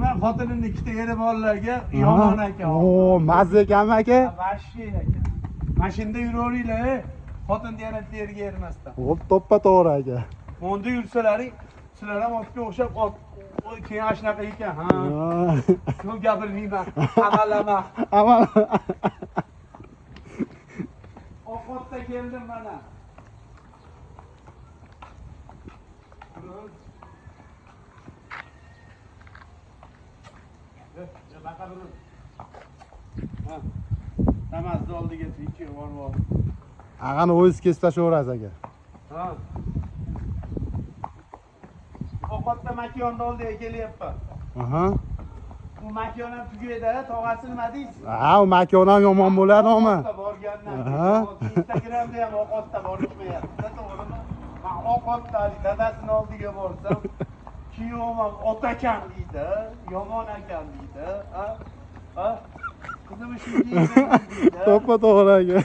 Man xotinimni ikkita eri borlarga yomon ekan. Oo, mazza ekanmi aka? Vashshiy ekan. Mashinada yuraveringlar, ey. Xotinni yana bitta yerga ermasdan. Hop, to'ppa to'g'ri aka. Onda yursalaring, sizlar ham otga o'xshab ot keyin ana shunaqa ekan, ha. Ha. Ko'p gapirmayman. Amalama. Amal. Ovqatda keldim mana. Ha. Namazni oldiga ikki borib ol. Ag'ani o'zingiz kesib tashlayverasiz aka. Ha. Ovqatda makyonni oldiga kelyapman. Aha. Bu makyon ham tugaydi, tog'asi nima deysiz? Ha, u makon ham yomon bo'ladimi? Ovqatda borgandan Aha. keyin Instagramda ham ovqatda borishmayapti, to'g'rimi? Man ovqatda hali dadasini oldiga borsam, kuyovim ham ot ekan deydi, yomon ekan deydi. Ha? Ha? Qizim shunday deydi. To'ppa to'g'ri aka.